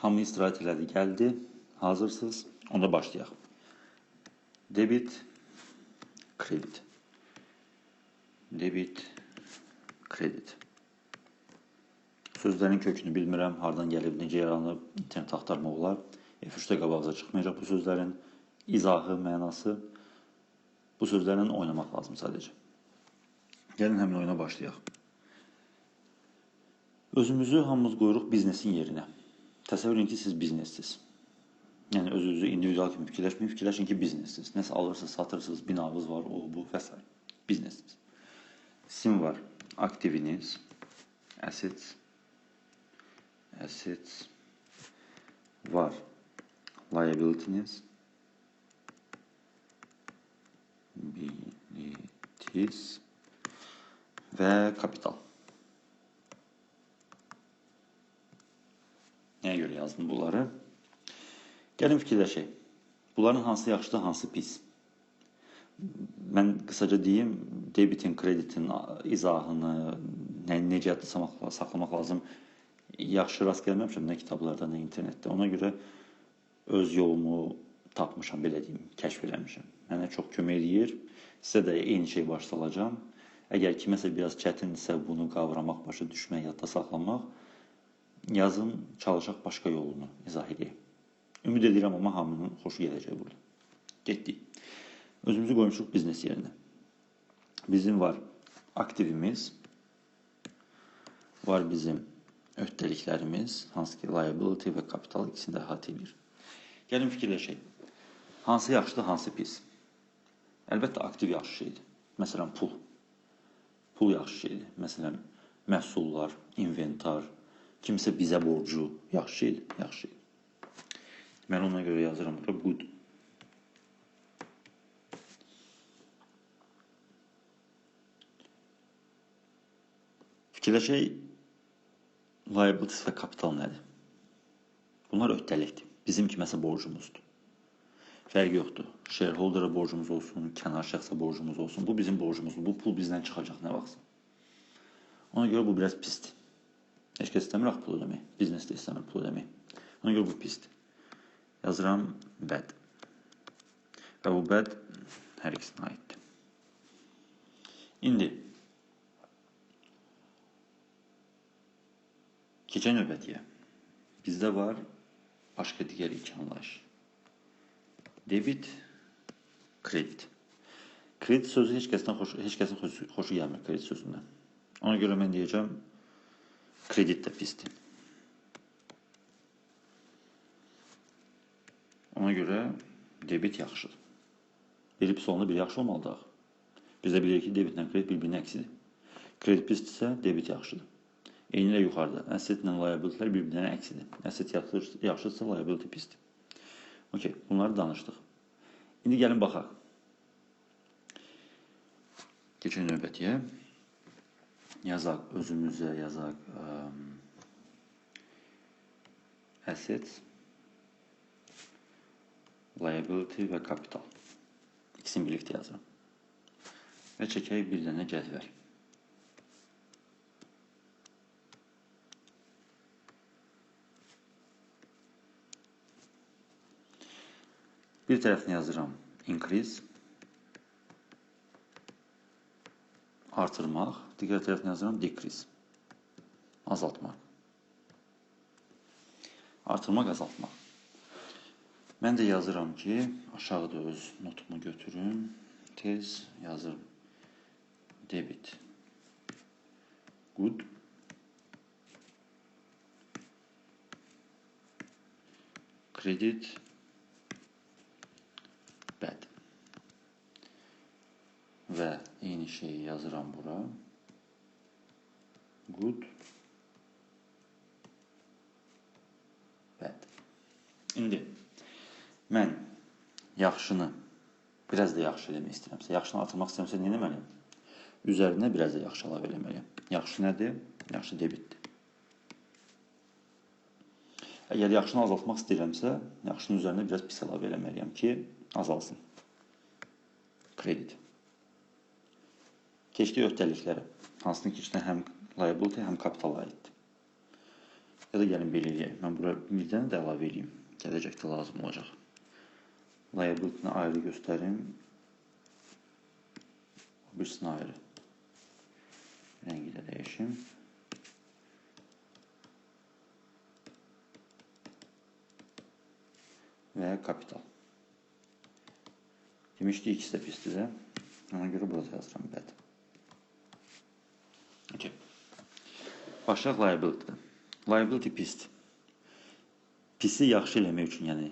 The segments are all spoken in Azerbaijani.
Hamı istirahət elədi, gəldi. Hazırsınız. Onda başlayaq. Debit, kredit. Debit, kredit. Sözlərin kökünü bilmirəm, hardan gəlib, necə yaranıb, internet axtarmaq olar. F3-də qabağınıza çıxmayacaq bu sözlərin izahı, mənası. Bu sözlərlə oynamaq lazım sadəcə. Gəlin həmin oyuna başlayaq. Özümüzü hamımız qoyuruq biznesin yerinə. Təsəvvür edin ki, siz biznessiz. Yəni özünüzü individual kimi fikirləşməyin, fikirləşin ki, biznessiz. Nəsə alırsınız, satırsınız, binanız var, o, bu və s. Biznessiz. Sizin var aktiviniz, assets, assets, var liability'niz, liabilities və kapital. Nəyə görə yazdım bunları? Gəlin fikirləşək. Bunların hansı yaxşıdır, hansı pis? Mən qısaca deyim, debitin, kreditin izahını, necə yadda saxlamaq lazım, yaxşı rast gəlməmişəm nə kitablarda, nə internetdə. Ona görə öz yolumu tapmışam, belə deyim, kəşf eləmişəm. Mənə çox kömək eləyir. Sizə də eyni şey baş salacağam. Əgər kiməsə biraz çətindirsə bunu qavramaq, başa düşmək, yadda saxlamaq, yazın, çalışaq başqa yolunu izah edeyim. Ümid edirəm, amma hamının xoşu gələcək burada. Getdik. Özümüzü qoymuşuq biznes yerinə. Bizim var aktivimiz, var bizim öhdəliklərimiz, hansı ki liability və kapital ikisini də əhatə edir. Gəlin fikirləşək. Hansı yaxşıdır, hansı pis? Əlbəttə aktiv yaxşı şeydir. Məsələn, pul. Pul yaxşı şeydir. Məsələn, məhsullar, inventar, kimsə bizə borcu yaxşı şeydir, yaxşı şeydir. Mən ona görə yazıram bura good. Fikirləşək, liabilities və kapital nədir? Bunlar öhdəlikdir. Bizim kiməsə borcumuzdur. Fərqi yoxdur. Shareholder'a borcumuz olsun, kənar şəxsə borcumuz olsun. Bu bizim borcumuzdur. Bu pul bizdən çıxacaq nə vaxtsa. Ona görə bu biraz pisdir. Heç kəs istəmir axı pul ödəmək. Biznes də istəmir pul ödəmək. Ona görə bu pisdir. Yazıram bad. Və bu bad hər ikisinə aiddir. İndi keçən növbətiyə. Bizdə var başqa digər iki anlayış. Debit, kredit. Kredit sözü heç kəsin xoşu gəlmir kredit sözündən. Ona görə mən deyəcəm kredit də pisdir. Ona görə debit yaxşıdır. Biri pis olanda biri yaxşı olmalıdır axı. Biz də bilirik ki, debitlə kredit bir-birinin əksidir. Kredit pisdirsə, debit yaxşıdır. Eynilə yuxarıda. Asset-lə liabilitylər bir-birinin əksidir. Asset yaxşıdırsa, liability pisdir. Okey, bunları danışdıq. İndi gəlin baxaq. Keçən növbətiyə. Yazaq özümüzə, yazaq assets, liability və kapital. İkisini birlikdə yazıram. Və çəkək bir dənə cədvəl. Bir tərəfini yazıram increase, artırmaq. Digər tərəfini yazıram decrease, azaltmaq. Artırmaq, azaltmaq. Mən də yazıram ki, aşağıda öz notumu götürüm. Tez yazıram. Debit good, kredit bad. Və eyni şeyi yazıram bura. Good, bad. İndi mən yaxşını biraz da yaxşı eləmək istəyirəmsə, yaxşını artırmaq istəyirəmsə nə etməliyəm? Üzərinə biraz da yaxşı əlavə eləməliyəm. Yaxşı nədir? Yaxşı debitdir. Əgər yaxşını azaltmaq istəyirəmsə, yaxşının üzərinə biraz pis əlavə eləməliyəm ki, azalsın. Kredit. Keçdik öhdəliklərə. Hansının ki, içinə həm liability, həm kapitala aiddir. Ya da gəlin belə eləyək. Mən bura bir dənə də əlavə eləyim. Gələcəkdə lazım olacaq. Liability-ni ayrı göstərim. O birisini ayrı. Rəngi də dəyişim. Və kapital. Demişdik, ikisi də pisdir də. Ona görə burada yazıram bad. Okay. Başlayaq liability-dən. Liability pisdir. Pisi yaxşı eləmək üçün, yəni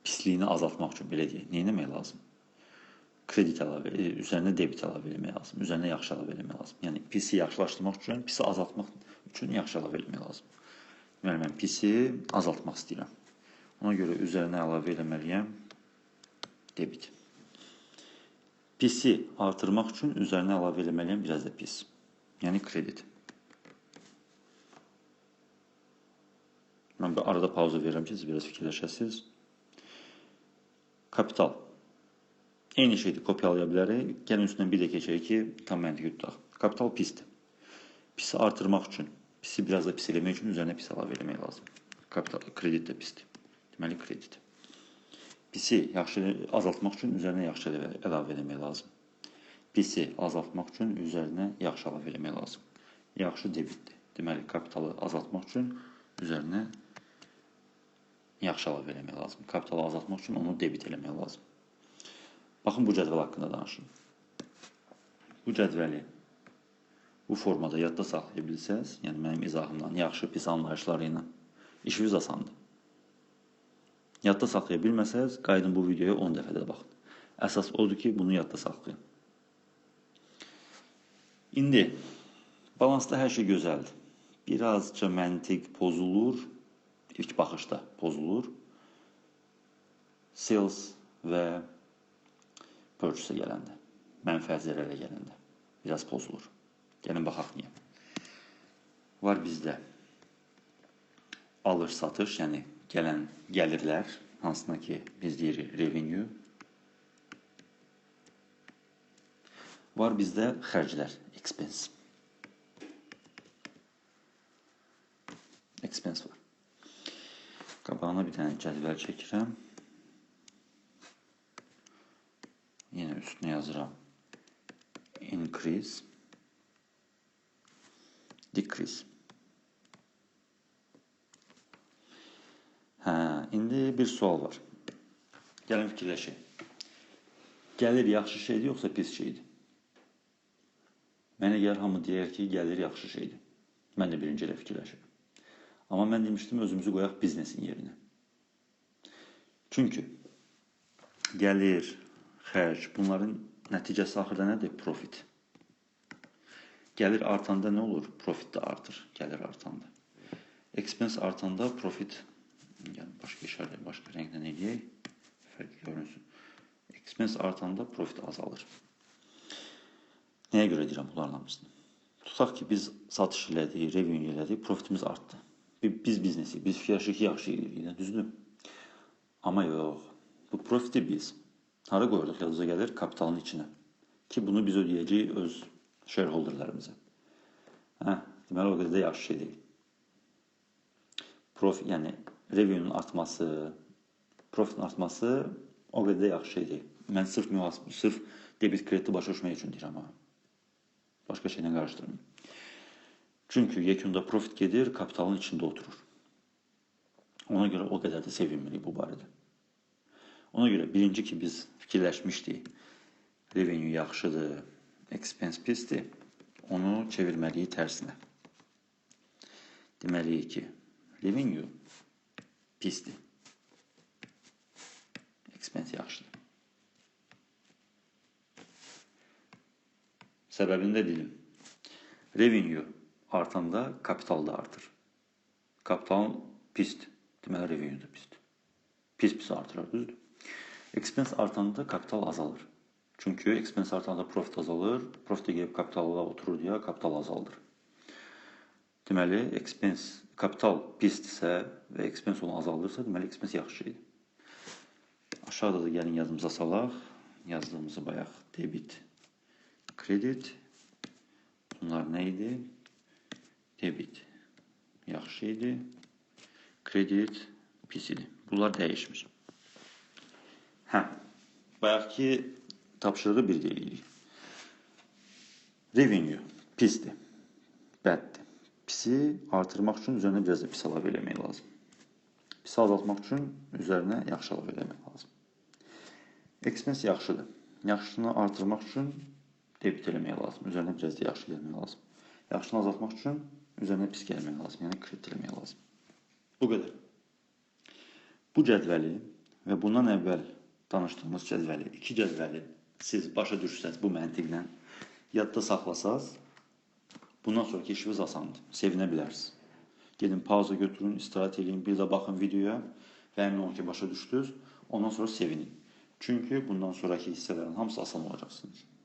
pisliyini azaltmaq üçün, belə deyək, nə etmək lazım? Kredit əlavə, üzərinə debit əlavə eləmək lazım, üzərinə yaxşı əlavə eləmək lazım. Yəni pisi yaxşılaşdırmaq üçün, pisi azaltmaq üçün yaxşı əlavə eləmək lazım. Deməli, mən pisi azaltmaq istəyirəm. Ona görə üzərinə əlavə eləməliyəm debit. Pisi artırmaq üçün üzərinə əlavə eləməliyəm biraz da pis. Yəni kredit. Mən bir arada pauza verirəm ki, siz biraz fikirləşəsiniz. Kapital. Eyni şeydir, kopyalaya bilərik. Gəlin üstündən bir də keçək ki, tam məntiqi tutaq. Kapital pisdir. Pisi artırmaq üçün, pisi biraz da pis eləmək üçün üzərinə pis əlavə eləmək lazım. Kapital, kredit də pisdir. Deməli, kredit. Pisi yaxşı azaltmaq üçün üzərinə yaxşı əlavə eləmək lazım. Pisi azaltmaq üçün üzərinə yaxşı əlavə eləmək lazım. Yaxşı debitdir. Deməli, kapitalı azaltmaq üçün üzərinə yaxşı əlavə eləmək lazım. Kapitalı azaltmaq üçün onu debit eləmək lazım. Baxın, bu cədvəl haqqında danışım. Bu cədvəli bu formada yadda saxlaya bilsəz, yəni mənim izahımdan, yaxşı, pis anlayışları ilə işiniz asandır. Yadda saxlaya bilməsəz, qayıdın bu videoya 10 dəfə də baxın. Əsas odur ki, bunu yadda saxlayın. İndi, balansda hər şey gözəldir. Birazca məntiq pozulur, ilk baxışda pozulur. Sales və purchase-a gələndə, mənfəət zərərə gələndə biraz pozulur. Gəlin baxaq niyə. Var bizdə alış-satış, yəni gələn gəlirlər, hansına ki biz deyirik revenue. Var bizdə xərclər, expense. Expense var. Qabağına bir dənə cədvəl çəkirəm. Yenə üstünə yazıram. Increase, decrease. Hə, indi bir sual var. Gəlin fikirləşək. Gəlir yaxşı şeydir, yoxsa pis şeydir? Mənə gəlir, hamı deyər ki, gəlir yaxşı şeydir. Mən də birinci elə fikirləşirəm. Amma mən demişdim, özümüzü qoyaq biznesin yerinə. Çünki gəlir, xərc, bunların nəticəsi axırda nədir? Profit. Gəlir artanda nə olur? Profit də artır, gəlir artanda. Expense artanda profit, yəni başqa işarə, başqa rənglə eləyək, fərq görünsün. Expense artanda profit azalır. Nəyə görə deyirəm bunların hamısını? Tutaq ki, biz satış elədik, revenue elədik, profitimiz artdı. Biz biznesik, biz fikirləşirik ki, yaxşı eləyirik, düzdür? Amma yox, bu profiti biz hara qoyurduq, yadınıza gəlir? Kapitalın içinə. Ki, bunu biz ödəyəcəyik öz shareholderlərimizə. Hə, deməli, o qədər də yaxşı şey deyil. Profit, yəni revenue-nun artması, profitin artması o qədər də yaxşı şey deyil. Mən sırf mühasibə, sırf debit krediti başa düşmək üçün deyirəm ha. Başqa şeylə qarışdırmayın. Çünki yekunda profit gedir, kapitalın içində oturur. Ona görə o qədər də sevinmirik bu barədə. Ona görə birinci ki, biz fikirləşmişdik, revenue yaxşıdır, expense pisdir, onu çevirməliyik tərsinə. Deməliyik ki, revenue pisdir, expense yaxşıdır. Səbəbini də deyim. Revenue artanda kapital da artır. Kapital pisdir, deməli revenue da pisdir. Pis pis artırar, düzdür? Expense artanda kapital azalır. Çünki expense artanda profit azalır, profit də gəlib kapitala oturur deyə kapital azaldır. Deməli, expense, kapital pisdirsə və expense onu azaldırsa, deməli expense yaxşı şeydir. Aşağıda da gəlin yazımıza salaq. Yazdığımızı bayaq debit, kredit. Bunlar nə idi? Debit yaxşı idi, kredit pis idi. Bunlar dəyişmir. Hə, bayaqki tapşırığı bir də eləyirik. Revenue pisdir, bəddir. Pisi artırmaq üçün üzərinə biraz da pis əlavə eləmək lazım. Pisi azaltmaq üçün üzərinə yaxşı əlavə eləmək lazım. Expense yaxşıdır. Yaxşını artırmaq üçün debit eləmək lazım. Üzərinə biraz da yaxşı gəlmək lazım. Yaxşını azaltmaq üçün üzərinə pis gəlmək lazım. Yəni kredit eləmək lazım. Bu qədər. Bu cədvəli və bundan əvvəl danışdığımız cədvəli, iki cədvəli siz başa düşsəz bu məntiqlə, yadda saxlasaz, bundan sonraki işiniz asandır. Sevinə bilərsiniz. Gedin pauza götürün, istirahət eləyin, bir də baxın videoya və əmin olun ki, başa düşdünüz. Ondan sonra sevinin. Çünki bundan sonraki hissələrin hamısı asan olacaq sizin üçün.